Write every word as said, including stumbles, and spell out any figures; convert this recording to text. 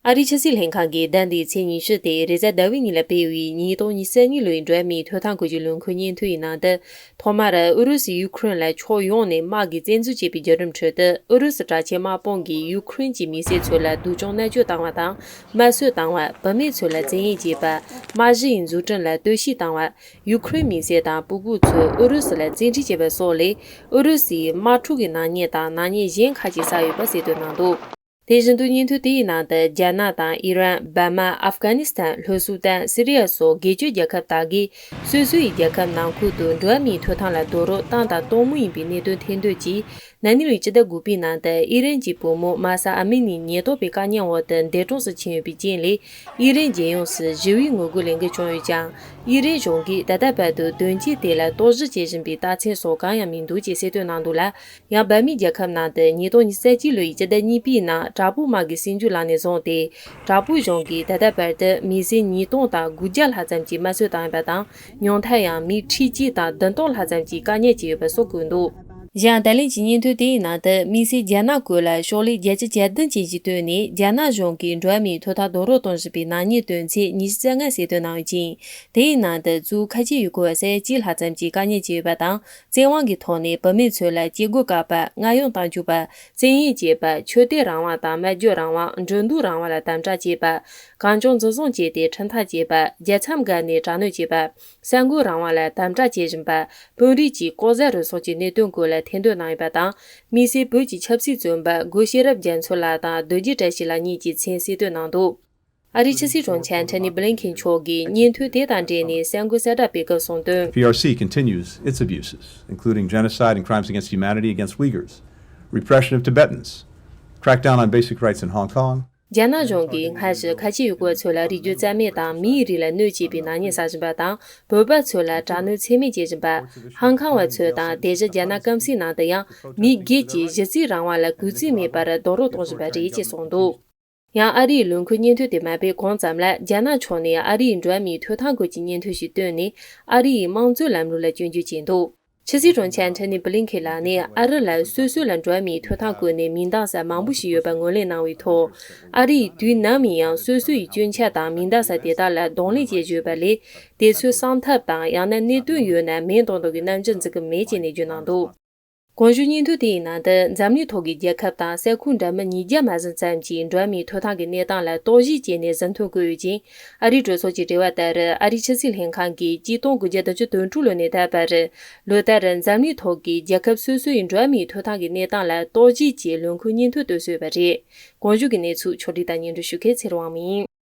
ཨ་རིའི་ཕྱི་སྲིད་ལྷན་ཁང་གིས་ཟླ་འདིའི་ཚེས་ཉི་ཤུ་སྟེ་རེས་གཟའ་ཟླ་བའི་ཉིན་ལ་སྤེལ་བའི་ཉིས་སྟོང་ཉི་ཤུ་རྩ་གཉིས་ལོའི་འགྲོ་བ་མིའི་ཐོབ་ཐང་སྐོར་གྱི་ལོ་འཁོར་སྙན་ཐོའི་ནང་དུ། ཐོག་མར་ཨུ་རུ་སུས་ཡུ་ཁུ་རེན་ལ་ཕྱོགས་ཡོངས་ནས་དམག་གིས་བཙན་འཛུལ་བྱས་པའི་བརྒྱུད་རིམ་ཁྲོད་དུ། ཨུ་རུ་སུ་དྲག་ཆས་དམག་དཔུང་གིས་ཡུ་ཁུ་རེན་གྱི་མི་སེར་ཚོ་ལ་སྡུག་སྦྱོང་མནར་གཅོད་བཏང་བ་དང་། དམར་གསོད་བཏང་བ། བུད་མེད་ཚོ་ལ་བཙན་གཡེམ་བྱས་པ། དམག་གཞི་ཡི་འཛུགས་སྐྲུན་ལ་གཏོར་བཤིག་བཏང་བ། ཡུ་ཁུ་རེན་མི་སེར་དང་ཕྲུ་གུ་ཚོ་ཨུ་རུ་སུ་ལ་བཙན་ཁྲིད་བྱས་པ་སོགས་ལས། ཨུ་རུ་སུའི་དམག་འཁྲུག་གི་ནག་ཉེས་དང་ནག་ཉེས་གཞན་ཁག་ཅིག་བསགས་ཡོད་པ་གསལ་སྟོན་གནང་འདུག་དེ་བཞིན་དུ་སྙན་ཐོ་དེའི་ནང་དུ། རྒྱ་ནག་དང་ཨི་རན། འབར་མ། ཨབ་གྷ་ནི་སི་ཐན། ལྷོ་སུ་དན། སི་རི་ཡ་སོགས་སྒེར་གཅོད་རྒྱལ་ཁབ་དག་གིས་སོ་སོའི་རྒྱལ་ཁབ་ནང་ཁུལ་དུ་འགྲོ་བ་མིའི་ཐོབ་ཐང་ལ་རྡོག་རོལ་བཏང་དང་གཏོང་མུས་ཡིན་པའི་གནད་དོན་ཐེར་འདོན་གྱིས། ན་ནིང་ལོའི་སྤྱི་ཟླ་དགུ་པའི་ནང་དུ་ཨི་རན་གྱི་བུ་མོ་མཱ་ས་ཨ་མི་ནི་ཉེན་རྟོག་པའི་བཀག་ཉར་འོག་ཏུ་འདས་གྲོངས་སུ་ཕྱིན་ཡོད་པའི་རྐྱེན་ལས། ཨི་རན་རྒྱལ་ཡོངས་སུ་ཞི་བའི་ངོ་རྒོལ་ལས་འགུལ་བྱུང་ཡོད་ཀྱང་། ཨི་རན་གཞུང་གིས་ད་ལྟ་བར་དུ་དོན་རྐྱེན་དེ་ལ་རྟོག་ཞིབ་བྱེད་བཞིན་པའི་རྟགས་མཚན་སོགས་གང་ཡང་མི་འདུག་ཅེས་གསལ་སྟོན་གནང་འདུག་ལ། ཡང་། འབར་མའི་རྒྱལ་ཁབ་ནང་དུ་ཉིས་སྟོང་ཉི་ཤུ་རྩ་གཅིག་ལོའི་སྤྱི་ཟླ་གཉིས་པའི་ནང་དྲག་པོའི་དམག་གིས་སྲིད་འཇུག་ལངས་ནས་བཟུང་སྟེ། དྲག་པོའི་གཞུང་གིས་ད་ལྟ་བར་དུ་མི་སེར་ཉིས་སྟོང་དང་དགུ་བརྒྱ་ལྷག་ཙམ་གྱིས་དམར་གསོད་བཏང་ཡོད་པ་དང་། ཉུང་མཐར་ཡང་མི་ཁྲི་གཅིག་དང་བདུན་སྟོང་ལྷག་ཙམ་གྱིས་བཀག་ཉར་བྱས་ཡོད་པ་སོགས་བཀོད་འདུག་གཞན་ཡང་། ད་ལན་གྱི་སྙན་ཐོ་དེའི་ནང་དུ། དམིགས་བསལ་རྒྱ་ནག་བཀོད་ལ་ཕྱོགས་ལས་བརྒྱ་ཆ་གྱ་བདུན་ཅན་ཞིག་བཏོན་ནས། རྒྱ་ནག་གཞུང་གིས་འགྲོ་བ་མིའི་ཐོབ་ཐང་རྡོག་རོལ་གཏོང་བཞིན་པའི་ནག་ཉེས་དོན་ཚན་ཉི་ཤུ་རྩ་ལྔ་གསལ་སྟོན་གནང་ཡོད་ཅིང་། དེའི་ནང་དུ་གཙོས་ཁ་ཆེ་ཡུལ་སྐོར་བ་ས་ཡ་གཅིག་ལྷག་ཙམ་གྱིས་བཀག་ཉར་བྱས་ཡོད་པ་དང་། བཙན་དབང་གི་ཐོག་ནས་བུད་མེད་ཚོ་ལ་སྐྱེ་སྒོ་བཀག་པ། རྔ་གཡུང་བཏང་བཅུག་པ། བཙན་གཡེམ་བྱེད་པ། ཆོས་དད་རང་དབང་དང་སྨྲ་བརྗོད་རང་དབང་། འགྲོ་འདུག་རང་དབང་ལ་དམ་དྲག་བྱེད་པ། གང་བྱུང་འཛིན་བཟུང་བྱས་ཏེ་ཁྲིམས་ཐག་བཅད་པ། རྒྱལ་མཚམས་བརྒལ་ནས་དྲག་གནོན་བྱེད་པ། གསར་འགོད་རང་དབང་ལ་དམ་དྲག་བྱེད་བཞིན་པ། དཔོན་རིགས་ཀྱི་ལྐོག་ཟ་རུལ་སུངས་ཀྱི་གནད་དོན་སྐོར་ལ་ཐེར་འདོན་གནང་ཡོད་པ་དང་། དམིགས་བསལ་བོད་ཀྱི་ཆབ་སྲིད་བཙོན་པ་སྒོ་ཤེས་རབ་རྒྱ་མཚོ་ལགས་དང་རྡོ་རྗེ་བཀྲ་ཤིས་ལགས་གཉིས་ཀྱི་མཚན་གསལ་སྟོན་གནང་འདུག་ཨ་རིའི་ཕྱི་སྲིད་དྲུང་ཆེ་ཨན་ཐོ་ནི་བྷི་ལིན་ཁེན་མཆོག་གིས་སྙན་ཐོ་དེ་དང་འབྲེལ་ནས་གསར་འགོད་གསལ་བསྒྲགས་སྤེལ་སྐབས་གསུངས་དོན། P R C continues its abuses, including genocide and crimes against humanity against Uyghurs, repression of Tibetans, crackdown on basic rights in Hong Kong, རྒྱ་ནག་གཞུང་གིས་སྔར་བཞིན་ཁ་ཆེ་ཡུལ་སྐོར་བ་ཚོ་ལ་རིགས་རྒྱུད་རྩ་མེད་དང་མིའི་རིགས་ལ་གནོད་བྱེད་པའི་ནག་ཉེས་བསགས་བཞིན་པ་དང་། བོད་པ་ཚོ་ལ་དྲག་གནོན་ཚད་མེད་བྱེད་བཞིན་པ། ཧང་ཁང་བ་ཚོ་དང་དེ་བཞིན་རྒྱ་ནག་སྐམ་སའི་ནང་དུ་ཡང་མི་སྒེར་གྱི་གཞི་རྩའི་རང་དབང་ལ་གུས་བརྩི་མེད་པར་རྡོག་རོལ་གཏོང་བཞིན་པ་རེད་ཅེས་གསུངས་འདུག་ཡང་། ཨ་རིའི་ལོ་འཁོར་སྙན་ཐོ་དེ་མ་སྤེལ་གོང་ཙམ་ལ། རྒྱ་ནག་ཕྱོགས་ནས་ཨ་རིའི་འགྲོ་བ་མིའི་ཐོབ་ཐང་སྐོར་གྱི་སྙན་ཐོ་ཞིག་བཏོན་ནས། ཨ་རི་ཡི་དམངས་གཙོའི་ལམ་ལུགས་ལ་སྐྱོན་བརྗོད་བྱས་འདུག་ཕྱི་སྲིད་དྲུང་ཆེ་ཨན་ཐོ་ནི་བྷི་ལིན་ཁེན་ལགས་ནས། ཨ་རི་ལ་སོ་སོ་ལ་འགྲོ་བ་མིའི་ཐོབ་ཐང་སྐོར་ནས་མིང་རྟགས་གསར་མང་པོ་ཞིག་ཡོད་པ་ངོས་ལེན་གནང་བའི་ཐོག་ཨ་རི་ཡིས་དུས་ནམ་ཡིན་ཡང་སོ་སོ་ཡི་སྐྱོན་ཆ་དང་མིང་རྟགས་གསར་དེ་དག་ལ་གདོང་ལེན་བྱེད་བཞིན་ཡོད་པ་ལས། དེ་ཚོའི་གསང་ཐབས་དང་། ཡང་ན་གནད་དོན་ཡོད་ན་མིང་བཏོན་དགོས་ཀྱི་རྣམ་འགྱུར་འཛིན་གྱི་མེད་ཅེས་ནན་བརྗོད་གནང་འདུག་གོང་ཞུས་སྙན་ཐོ་དེའི་ནང་དུ། འཛམ་གླིང་ཐོག་གི་རྒྱལ་ཁབ་དང་ས་ཁུལ་འདྲ་མིན་ཉིས་བརྒྱ་མ་ཟིན་ཙམ་གྱིས་འགྲོ་བ་མིའི་ཐོབ་ཐང་གི་གནས་སྟངས་ལ་རྟོག་ཞིབ་བྱས་ནས་ཟིན་ཐོ་བཀོད་ཡོད་ཅིང་། ཨ་རིའི་གྲོས་ཚོགས་ཀྱི་དྲི་བ་ལྟར། ཨ་རིའི་ཕྱི་སྲིད་ལྷན་ཁང་གིས་གཅིག་སྟོང་དགུ་བརྒྱ་དོན་གཅིག་དོན་དྲུག་ལོ་ནས་ད་བར། ལོ་ལྟར་འཛམ་གླིང་ཐོག་གི་རྒྱལ་ཁབ་སོ་སོ་ཡི་འགྲོ་བ་མིའི་ཐོབ་ཐང་གི་གནས་སྟངས་ལ་རྟོག་ཞིབ་ཀྱི་ལོ་འཁོར་སྙན་ཐོ་བཏོན་སྲོལ་ཡོད་པ་རེད། གོང་ཞུས་ཀྱི་གནས་ཚུལ་ཕྱོགས་སྒྲིག་དང་སྙན་སྒྲོན་ཞུ་མཁན་ཚེ་རིང་དབང་མོ་ཡིན།